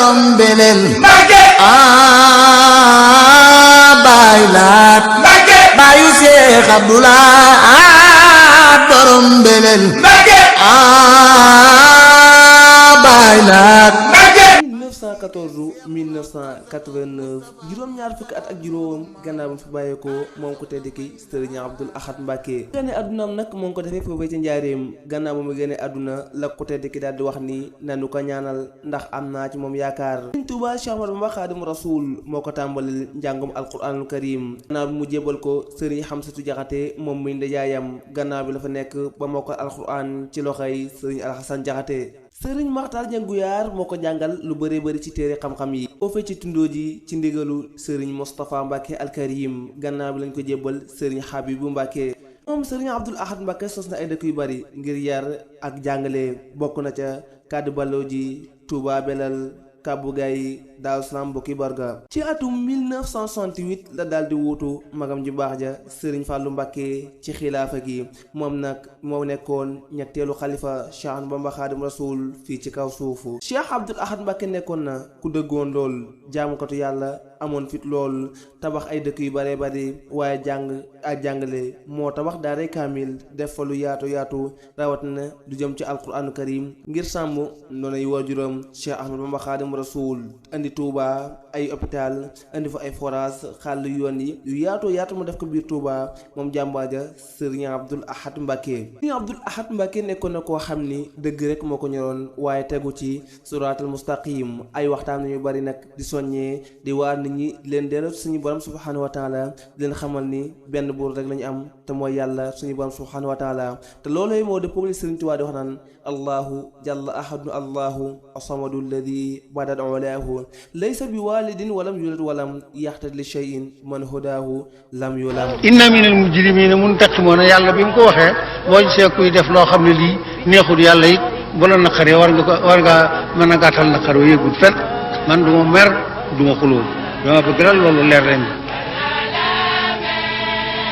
borom belel Baay Laat baayu Seex Abdulaat borom belel Baay Laat 1914 1989 juróom-ñaar fukki at ak juróom gannaaw ba mu fi bàyyeekoo moom ko tedd ki Sëriñ Abdul Ahad Mbàkke génne àddunaam nag moo ngi ko defee foofee ci njaareem gannaaw ba mu génne àdduna la ko tedd ki daal di wax ni nanu ko ñaanal ndax am naa ci moom yaakaar. Sëriñ Tuubaa Cheikh Ahmadou Bamba Xaadimu Rasuul moo ko tàmbalil njàngum alquraanul karim gannaaw bi mu jébal ko Sëriñ Xamsatu Jaxate moom muy ndijaayam gannaaw bi la fa nekk ba mokkal alquraan ci loxoy Sëriñ Alxasan Jaxate. Sëriñ Maxtaar Jang Guyaar moo ko jàngal lu bëree bëri ci téere xam-xam yi foofee ci tundoo ji ci ndigalu Sëriñ Moustapha Mbàkke alkarim gannaaw bi lañ ko jébbal Sëriñ Habibu Mbàkke. moom Sëriñ Abdul Ahad Mbàkke sos na ay dëkk yu bari ngir yar ak jàngale bokk na ca Kàddu Ballo ji Touba Belal Kàbbu Gay Daaru Salaam Bokki Barga. ci atum 1968 la daal di wuutu magam ju baax ja Sëriñ Fàllu Mbàkke ci xilaafa gi moom nag moo nekkoon ñetteelu xalifa Cheikh Ahmadou Bamba Xaadimu Rasuul fii ci kaw suufu. Cheikh Abdul Ahad Mbàkke nekkoon na ku dëggoon lool jaamukatu yàlla amoon fit lool tabax ay dëkk yu bare bari waaye jàng ak jàngale moo tabax daaray kaamil def fa lu yaatu yaatu rawatina du jëm ci alquraanu karim ngir sàmm noonay waajuram Cheikh Ahmadou Bamba Xaadimu Rasuul andi Touba ay hôpital andi fa ay forage xàll yoon yi yu yaatu yaatu mu def ko biir Touba moom jàmbaar ja Sëriñ Abdul Ahad Mbàkke. Sëriñ Abdul Ahad Mbàkke nekkoon na koo xam ni dëgg rek moo ko ñoroon waaye tegu ci suraatal mustaqim ay waxtaan yu bari nag di soññee di waar nit ñi leen delloo suñu borom subhanahu wa taala di leen xamal ni benn buur rek lañu am te mooy yàlla suñu borom subhanahu wa taala te loolooy moo de public Sëriñ Tuubaa di wax naan allahu jalla ahadu allahu asamadu alladi badad olaahu laysa bi walidin walam yulad walam yaxtad li cheyin man hudaahu lam yulam. inna minal mujrimina muntaqimoona yàlla bi mu ko waxee boo gisee kuy def loo xam ne lii neexul yàlla it bu la naqaree war nga mën a gàttal naqar wa yëgul fen man du ma mer du ma xuloo dama bëgg nag loolu leer leen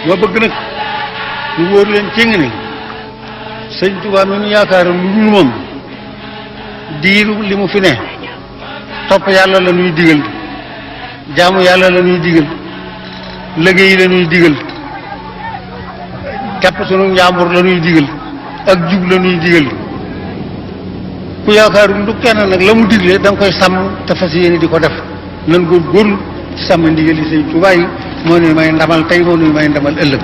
ma bëgg nag ñu wóor leen cëng ne sëñ Tuubaa mi nu yaakaar lu dul moom diiru li mu fi ne topp yàlla la ñuy digal jaamu yàlla la ñuy digal liggéey la ñuy digal jàpp sunu njàmbur la ñuy digal ak jub la ñuy digal ku yaakaarul du kenn nag la mu digle da nga koy sàmm te fas yéene di ko def nan góorgóorlu ci sàmm ndigal yi sëñ Tuubaa yi moo nuy may ndamal tey moo nuy may ndamal ëllëg.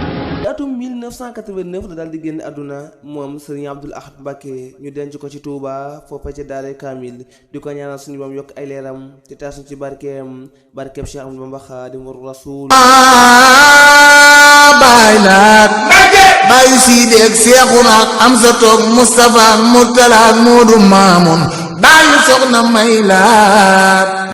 atum 1989 la daal di génn àdduna moom Sëriñ Abdul Ahad Mbàkke ñu denc ko ci Touba foofa ca daare Kamil di ko ñaanal suñu bam yokk ay leeram te taas ci barkeem Cheikh Ahmadou Bamba Xaadimu Rasuul. Baay Laat baayu Siidi ak Seexuna Amsatu ak Mustafa ak Murtala ak Moodu Maamun baayu Soxna May Laat